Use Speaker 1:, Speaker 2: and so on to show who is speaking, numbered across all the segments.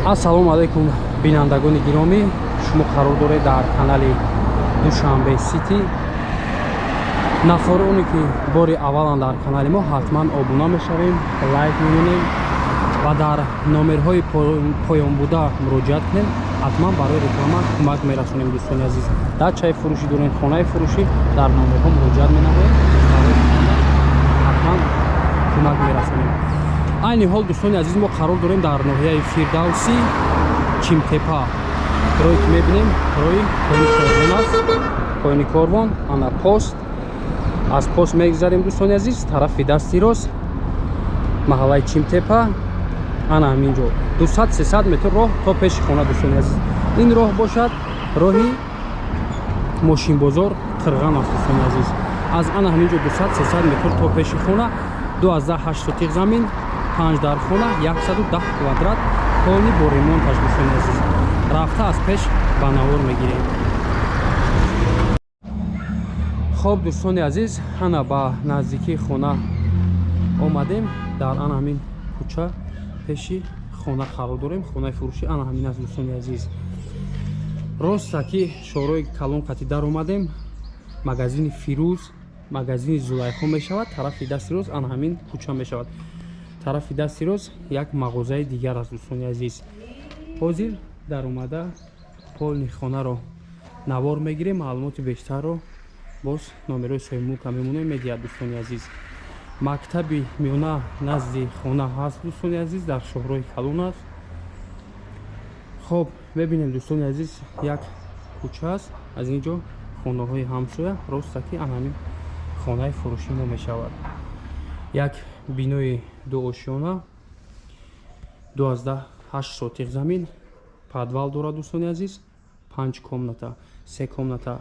Speaker 1: Ассалому алайкум, бинандагони гиромӣ. Шумо қарор доред дар канали Душанбе Сити. Нафароне ки бори аввалан дар канали мо, ҳатман обуна мешавем, лайк мемонем ва дар номерҳои поёнбуда муроҷиат кунем. Ҳатман барои реклама кӯмак мерасонем, дӯстони азиз. Дачаи фурӯшӣ дорем, хонаи фурӯшӣ, дар номерҳо муроҷиат менамоем, барои реклама ҳатман кӯмак мерасонем. Айни ҳол, дӯстони азиз, мо қарор дорем дар ноҳияи Фирдавсӣ, Чимтепа. Роҳе ки мебинем, роҳи поёни корвон аст. Поёни корвон, ана пост. Аз пост мегузарем, дӯстони азиз, тарафи дасти рост маҳаллаи Чимтепа. Ана ҳамин ҷо 200-300 метр роҳ то пеши хона, дӯстони азиз. Ин роҳ бошад роҳи мошинбозор Қирған аст, дӯстони азиз. Аз ана ҳамин ҷо 200-300 метр то пеши хона, 2,8 сотиқ замин, 5 дар хона, 110 квадрат, полный бо ремонташ, дӯстони азиз. Рафта аз пеш ба навор мегирем. Хоб, дӯстони азиз, ана ба наздикии хона омадем. Дар ана ҳамин кӯча пеши хона қарор дорем. Хонаи фурӯшӣ ана ҳамин аст, дӯстони азиз. Роста ки шоҳрои калон қати дар омадем, магазини Фирӯз, магазини Зулайхо мешавад. Тарафи дасти рост ана ҳамин кӯча мешавад. Тарафи дасти рост як мағозаи дигар аст, дӯстони азиз. Ҳозир дар омада полни хонаро навор мегирем. Маълумоти бештарро боз номерои соҳибмулка мемонем, медиҳад, дӯстони азиз. Мактаби миёна назди хона ҳаст, дӯстони азиз, дар шоҳрои калон аст. Хоб, мебинем, дӯстони азиз, як кӯча аст. Аз ин ҷо хонаҳои ҳамсоя, роста ки ана ҳамин хонаи фурӯшӣ мо мешавад. Як бинои дуошёна, 2,8 сотиқ замин, подвал дорад, дӯстони азиз, 5 комната, 3 комната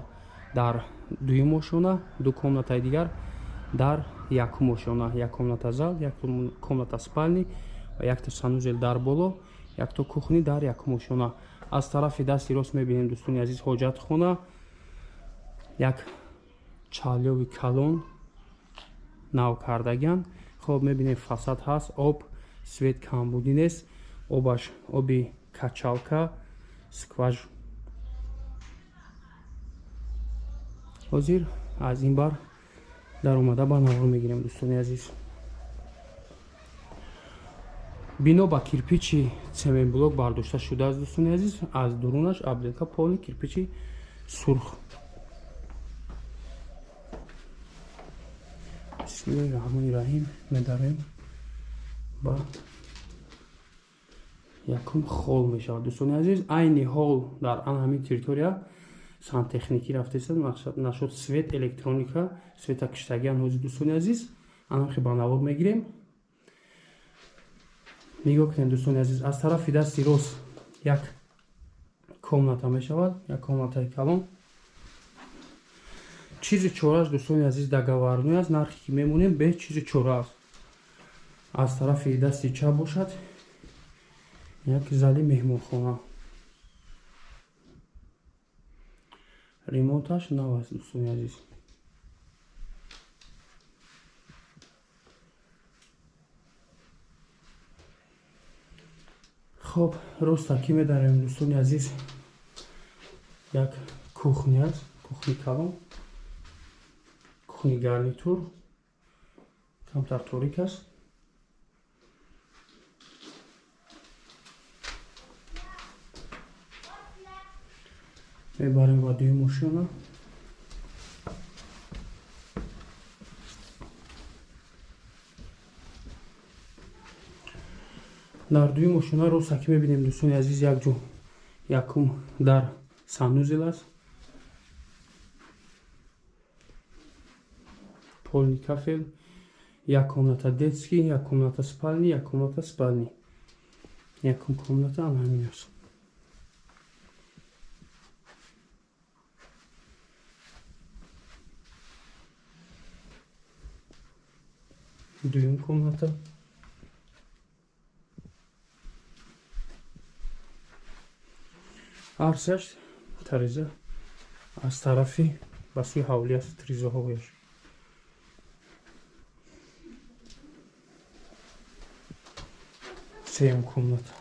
Speaker 1: дар дуюм ошёна, 2 комнатаи дигар дар якум ошёна, як комната зал, як комната спальни ва якта санузел дар боло, якто кухни дар якум ошёна. Аз тарафи дасти рост мебинем, дӯстони азиз, ҳоҷатхона, як чалёви калон нав кардагиан. Хоб, мебинем, фасад ҳаст, об, свет камбудӣ нест, обаш оби качалка, скваж. Ҳозир аз ин бар дар омада ба навор мегирем, дӯстони азиз. Бино ба кирпичи цементблок бардошта шудааст, дӯстони азиз. Аз дурунаш отделка полный кирпичи сурх. Бисмиллоҳи раҳмони раҳим. Медарем ба якум хол мешавад, дӯстони азиз. Айни ҳол дар ан ҳамин территория сантехникӣ рафтааст, нашуд свет, электроника, света киштагиан ҳозир, дӯстони азиз. Анамхи ба навор мегирем. Нигоҳ кунем, дӯстони азиз, аз тарафи дасти рост як комната мешавад, як комнатаи калон. Чизи чораш, дӯстони азиз, договорной аст. Нархе ки мемонем, бе чизи чора аст. Аз тарафи дасти чап бошад як зали меҳмонхона, ремонташ нав аст, дӯстони азиз. Хоб, роста ки медарем, дӯстони азиз, як кухня аст, кухни калон, кухни гарнитур, камтар торик аст. Мебарем ба дуюм ошёна. Дар дуюм ошёна роста ки мебинем, дӯстони азиз, як ҷо якум дар санузел аст, полный кафел, як комната детский, як комната спальни, як комната спальни, якум комната ана ҳамин аст. Дуюм комната, ҳарсеаш тареза аз тарафи ба сӯи ҳавлӣ аст, тризаҳояш. Сеюм комната.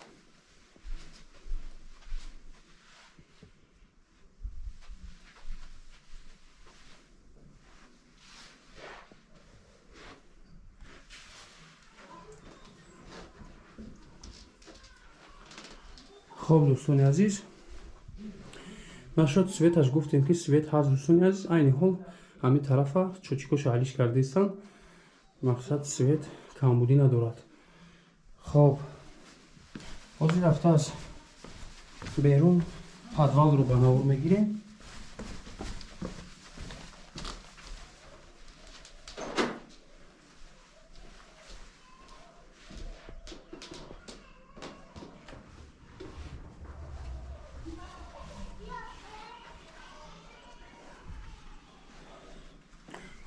Speaker 1: Хоб дӯстони азиз, нашуд светаш, гуфтем ки свет ҳаст дӯстони азиз. Айни ҳол ҳамин тарафа чочикоша ҳалиш кардаистанд, мақсад свет камбудӣ надорад. Хоб, ҳозир рафта аз берун подвалро ба навор мегирем.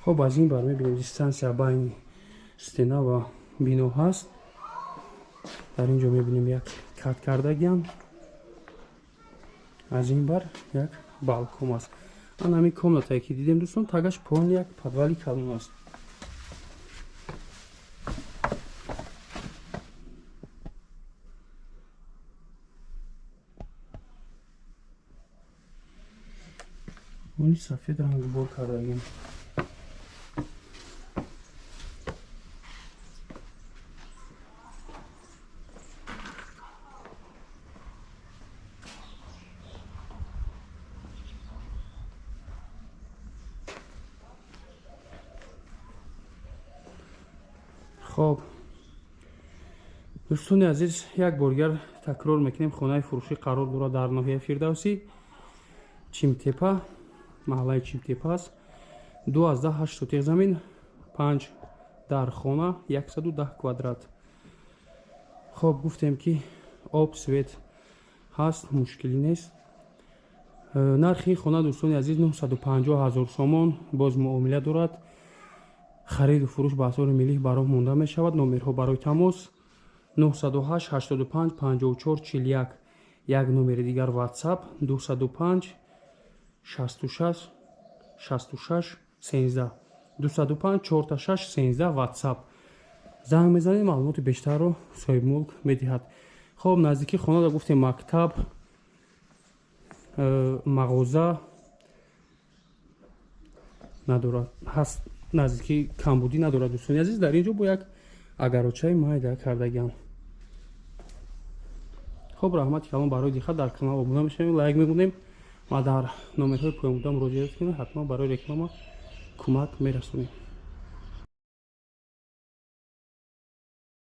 Speaker 1: Хоб, аз ин бар мебинем дистанция байни стена ва бино ҳаст. Дар ин ҷо мебинем як кат кардагиам, аз ин бар як балкон аст. Ан ҳамин комнатае ки дидем дӯстон, тагаш поён як подвали калон аст. Они сафед рангбор кардагим. Хоб дӯстони азиз, як боргар такрор мекунем, хонаи фурӯшӣ қарор дорад дар ноҳияи Фирдавсӣ, Чимтепа, маҳаллаи Чимтепа аст. 2,8 сотиқ замин, 5 дар хона, 110 квадрат. Хоб, гуфтем ки об, свет ҳаст, мушкилӣ нест. Нархи хона дӯстони азиз 950 000 сомон, боз муомила дорад. Хариду фурӯш ба асори миллӣ ба роҳ монда мешавад. Номерҳо барои тамос 908 85 54 41, як номери дигар WhatsApp 205 66 66 13, 205 46 13 WhatsApp. Занг мезанед, маълумоти бештарро соҳибмулк медиҳад. Хоб, наздики хонада гуфтем мактаб, мағоза надорад, ҳаст, наздики камбудӣ надорад дӯстони азиз. Дар ин ҷо бо як агарочаи майда кардагиам. Хоб, раҳмати калон барои диққат. Дар канал обуна мешавем, лайк мегӯнем ва дар номерҳои поёнбуда муроҷиат кунед, ҳатман барои реклама кӯмак мерасонем.